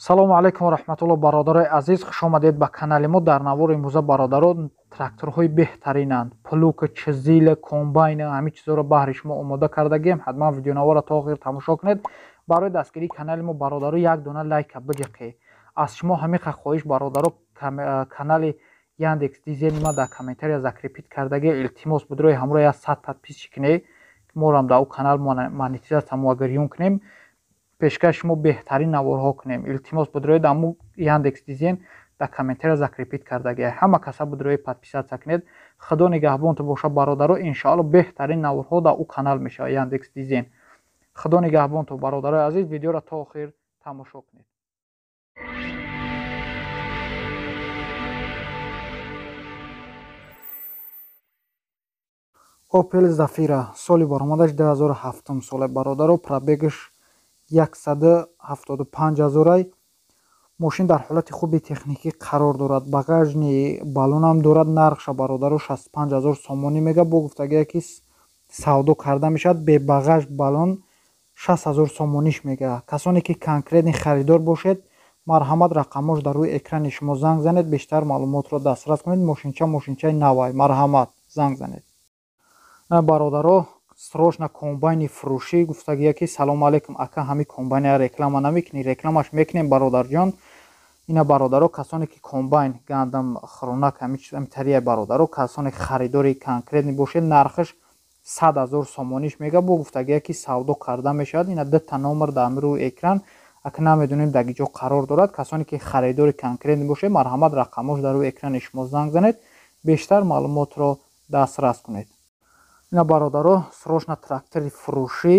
Салому алайкум ва раҳматуллоҳ, бародарои азиз, хуш омадед ба канали мо. Дар навори имрӯза, бародаро, тракторҳои беҳтаринанд, плуг, чизил, комбайн, ҳамин чизҳоро баҳри шумо омода кардагием. Ҳатман видеонаворро то охир тамошо кунед. Барои дастгирии канали мо, бародаро, як дона лайка биҷиқед. Аз шумо ҳамин хоҳиш, бародаро, канали Яндекс Дизели ма дар комментария закрепить кардагӣ, илтимос будрои ҳамроҳ як 100 подписчик кунед, морам дар ӯ канал монетизатсия муагирён кунем, пешкаш шумо беҳтарин наворҳо кунем. Илтимос будроед, аму Яндекс Дизен дар комментария закрепить кардагӣ, ҳама каса будрои подписаться кунед. Худо нигаҳбонтон боша, бародаро, иншоалло беҳтарин наворҳо дар ӯ канал мешавад, Яндекс Дизен. Худо нигаҳбонтон, бародарои азиз, видеоро то охир тамошо кунед. Опел Зафира, соли баромадаш 2007 соле, бародаро, пробегаш 175 ҳазорай. Мошин дар ҳолати хуби техникӣ қарор дорад, багажни баллонам дорад. Нархша, бародаро, 65 ҳазор сомонӣ мега, бо гуфтагие ки савдо карда мешавад, бе багаж баллон 60 ҳазор сомониш мега. Касоне ки конкретный харидор бошед, марҳамат, рақамош дар рӯи экрани шумо, занг занед, бештар маълумотро дастрас кунед. Мошинча мошинчаи навай, марҳамат, занг занед. Бародаро, срочно комбайни фурӯшӣ гуфтагия ки салому алейкум, ака, ҳами комбайна реклама намекунӣ? Рекламаш мекунем, бародарҷон. Ина, бародаро, касоне ки комбайн, гандам хӯронак, ҳамитария, бародаро, касоне харидори конкретный бошед, нархаш 100 ҳазор сомониш мега, бо гуфтагия ки савдо карда мешавад. Ина дута номер дар рӯи экран, ака намедонем дар ҷо қарор дорад. Касоне ки харидори конкретный бошед, марҳамат, рақамош дар рӯи экрани шумо, занг занед, бештар маълумотро дастрас кунед. Ина, бародаро, срочно трактори фурӯшӣ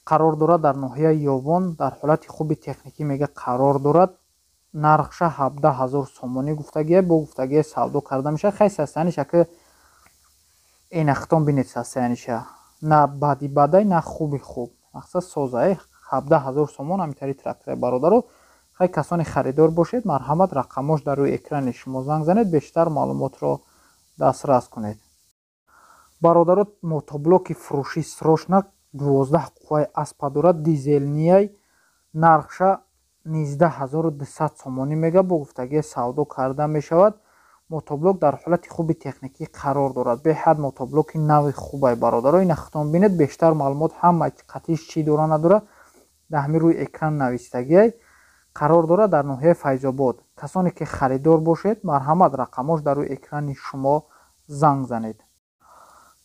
қарор дорад дар ноҳияи Ёвон, дар ҳолати хуби техникӣ мега қарор дорад. Нархша 17 ҳазор сомонӣ гуфтагия, бо гуфтагия савдо карда мешавад. Хай, состояниша ки ина хитон бинед, состояниша на бади бадай, на хуби хуб, мақсад созае. 17 ҳазор сомон ҳамитари трактора, бародаро. Хай, касоне харидор бошед, марҳамат, рақамош дар рӯи экрани шумо, занг занед, бештар маълумотро дастрас кунед. Бародаро, мотоблоки фурӯшӣ срочно, 12 қувваи аспа дорад, дизелнияй, нархша 19 200 сомонӣ мега, бо гуфтагия савдо карда мешавад. Мотоблок дар ҳолати хуби техникӣ қарор дорад, беҳад мотоблоки нави хубай, бародаро. Ина хитон бинед, бештар маълумот ҳама қатиш чӣ дора надора дар ҳамин рӯи экран навистагиай. Қарор дорад дар ноҳияи Файзобод. Касоне ки харидор бошед, марҳамат, рақамош дар рӯи экрани шумо, занг занед.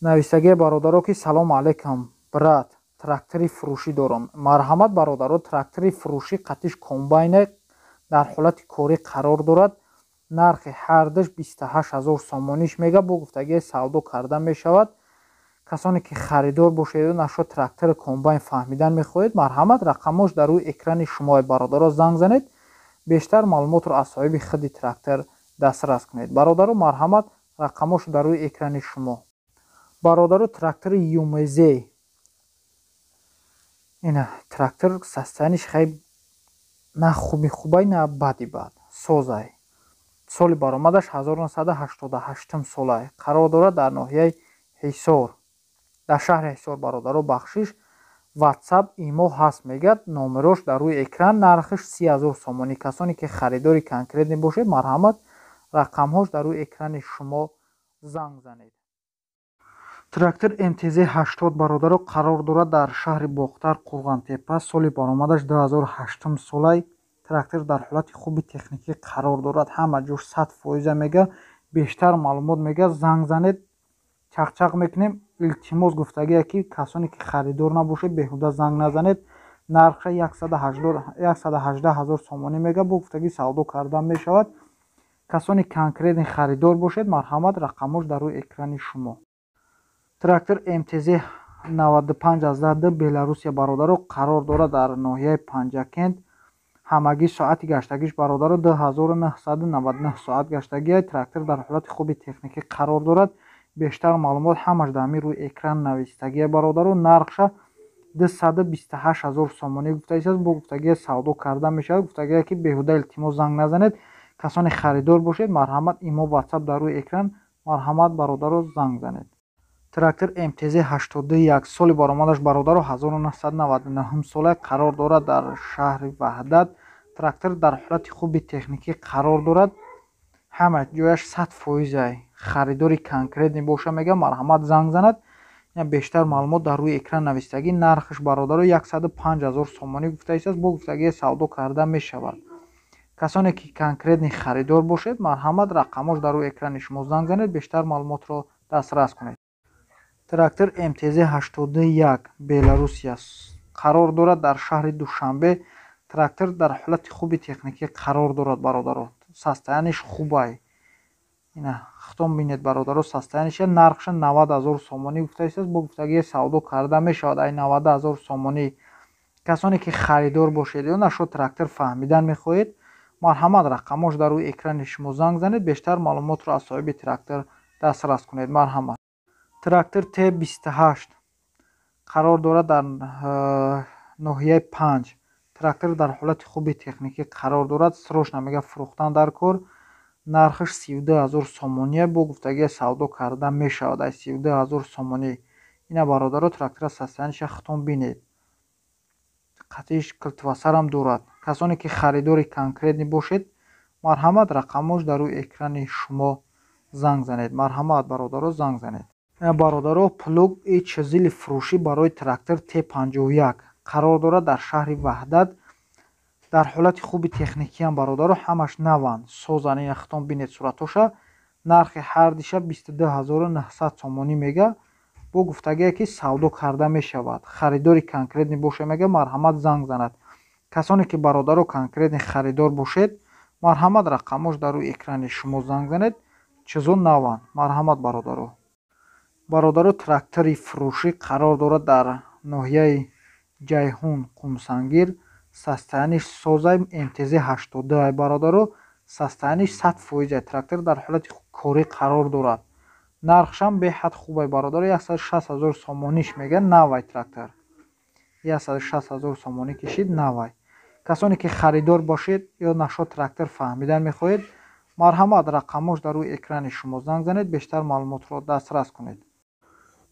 Навистагие, бародаро, ки салому алайкум, брат, трактори фурӯшӣ дорам. Марҳамат, бародаро, трактори фурӯшӣ қатиш комбайне, дар ҳолати корӣ қарор дорад. Нархи ҳардаш 28 ҳазор сомониш мега, бо гуфтагие савдо карда мешавад. Касоне ки харидор бошеду нашо трактори комбайн фаҳмидан мехоҳед, марҳамат, рақамош дар рӯи экрани шумо, бародаро, занг занед, бештар маълумотро аз соҳиби худи трактор дастрас кунед. Бародаро, марҳамат, рақамош дар рӯи экрани шумо. Бародаро, трактори ЮМЗ, ина трактор состояниш хай на хуби хубай, на бади бад, созай. Соли баромадаш 1988 солай, қарор дорад дар ноҳияи Ҳисор, дар шаҳри Ҳисор, бародаро, бахшиш. Ватсап, имо ҳаст мегӯяд, номерош дар рӯи экран. Нархаш 30 ҳазор сомонӣ. Касоне ки харидори конкретный бошед, марҳамат, рақамҳош дар рӯи экрани шумо, занг занед. Трактор МТЗ 80, бародаро, қарор дорад дар шаҳри Бохтар, Қурғонтепа. Соли баромадаш 2008 солай. Трактор дар ҳолати хуби техникӣ қарор дорад, ҳама ҷош 100% мега. Бештар маълумот мега, занг занед, чақчақ мекунем. Илтимос гуфтагие ки касоне ки харидор набошед, беҳуда занг назанед. Нархша 118 ҳазор сомонӣ мега, бо гуфтагӣ савдо карда мешавад. Касоне конкретный харидор бошед, марҳамат, рақамош дар рӯи экрани шумо. Трактор МТЗ 95 д Беларусия, бародаро, қарор дорад дар ноҳияи Панҷакент. Ҳамагӣ соати гаштагиш, бародаро, 2999 соат гаштагия. Трактор дар ҳолати хуби техникӣ қарор дорад, бештар маълумот ҳамаш дар ҳамин рӯи экран навистагия. Бародаро, нархша 228 ҳазор сомонӣ гуфтаистааст, бо гуфтагия савдо карда мешавад. Гуфтагия ки беҳуда илтимос занг назанед. Касоне харидор бошед, марҳамат, имо, ватсап дар рӯи экран, марҳамат, бародаро, занг занед. Трактор МТЗ 81, соли баромадаш, бародаро, 1999 сола, қарор дорад дар шаҳри Ваҳдат. Трактор дар ҳолати хуби техникӣ қарор дорад, ҳама ҷояш 100%. Харидори конкретный боша, мега, марҳамат, занг занад. Бештар маълумот дар рӯи экран навистагӣ. Нархаш, бародаро, 105 000 сомонӣ гуфтаистааст, бо гуфтагии савдо карда мешавад. Касоне ки конкретный харидор бошед, марҳамат, рақамош дар рӯи экрани шумо, занг занед, бештар маълумотро дастрас кунед. Трактор МТЗ 81 Беларусия қарор дорад дар шаҳри Душанбе. Трактор дар ҳолати хуби техникӣ қарор дорад, бародаро, состояние ш хубай. Ина хитом бинед, бародаро, состояние ша. Нархша 90 000 сомонӣ гуфтаистааст, бо гуфтагии савдо карда мешавад ай 90 000 сомонӣ. Касоне ки харидор бошед ё нашо трактор фаҳмидан мехоҳед, марҳамат, рақамош дар рӯи экрани шумо, занг занед, бештар маълумотро аз соҳиби трактор дастрас кунед. Марҳамат. Трактор Т28 қарор дорад дар ноҳияи Панҷ. Трактор дар ҳолати хуби техникӣ қарор дорад, срочно, мега, фурӯхтан дар кор. Нархаш 32 000 сомония, бо гуфтагии савдо карда мешавад ай 32 000 сомонӣ. Ина, бародаро, трактора состояние ша хитом бинед, қатъиш килтвасарам дорад. Касоне ки харидори конкретный бошед, марҳамат, рақамош дар рӯи экрани шумо, занг занед. Марҳамат, бародаро, занг занед. Бародаро, плуг и чизили фурӯшӣ барои трактор Т51 қарор дорад дар шаҳри Ваҳдат. Дар ҳолати хуби техникиам, бародаро, ҳамаш наванд, созан. Ина хитом бинед суратоша. Нархи ҳардиша 22 900 сомонӣ мега, бо гуфтагие ки савдо карда мешавад. Харидори конкретный боша, мега, марҳамат, занг занад. Касоне ки, бародаро, конкретный харидор бошед, марҳамат, рақамош дар рӯи экрани шумо, занг занед. Чизо наванд. Марҳамат, бародаро. Бародаро, трактори фурӯшӣ қарор дорад дар ноҳияи Ҷайҳун, Қумсангир. Состояние ш созай, МТЗ 82 ай, бародаро, состояние ш 100%. Трактор дар ҳолати корӣ қарор дорад. Нархшам беҳад хубай, бародаро, 160 000 сомониш мега. Навай трактор 160 000 сомонӣ кишид, навай. Касоне ки харидор бошед ё нашо трактор фаҳмидан мехоҳед, марҳамат, рақамош дар рӯи экрани шумо, занг занед, бештар маълумотро дастрас кунед.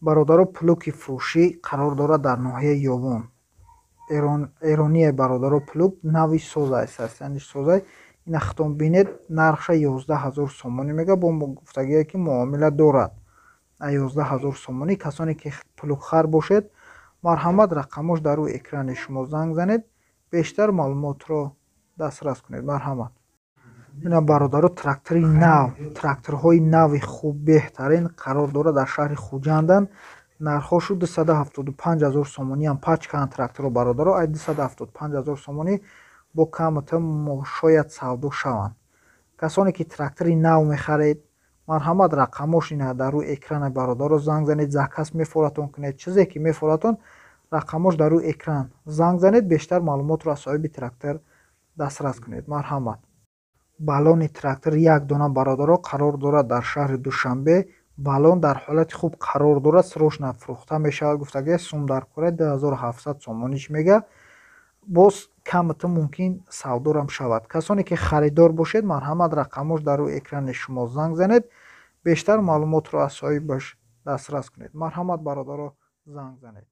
Бародаро, плуг и фурӯшӣ қарор дорад дар ноҳияи Ёвон. Эрония, бародаро, плуг нави созай, состояние ш созай. Ина хитом бинед. Нархша 11 000 сомонӣ мега, бо гуфтагие ки муомила дорад 11 000 сомонӣ. Касоне ки плугхар бошед, марҳамат, рақамош дар рӯи экрани шумо, занг занед, бештар маълумотро дастрас кунед. Марҳамат. Ина, бародаро, трактори нав, тракторҳои нави хуб, беҳтарин қарор дорад дар шаҳри Хуҷандан. Нархҳошу 275 000 сомониам пачкаанд тракторо, бародаро. Ай 275 000 сомонӣ бо камата шояд савдо шаванд. Касоне ки трактори нав мехаред, марҳамат, рақамош ина дар рӯи экрана, бародаро, занг занед, заказ мефоратон кунед, чизе ки мефоратон, рақамош дар рӯи экран, занг занед, бештар маълумотро аз соҳиби трактор дастрас кунед. Марҳамат. Баллони трактор як дона, бародаро, қарор дорад дар шаҳри Душанбе. Баллон дар ҳолати хуб қарор дорад, срочно фурӯхта мешавад гуфтагия. Сум дар кора 2700 сомониш мега, боз камата мумкин савдорам шавад. Касоне ки харидор бошед, марҳамат, рақамош дар рӯи экрани шумо, занг занед, бештар маълумотро аз соҳибаш дастрас кунед. Марҳамат, бародаро, занг занед.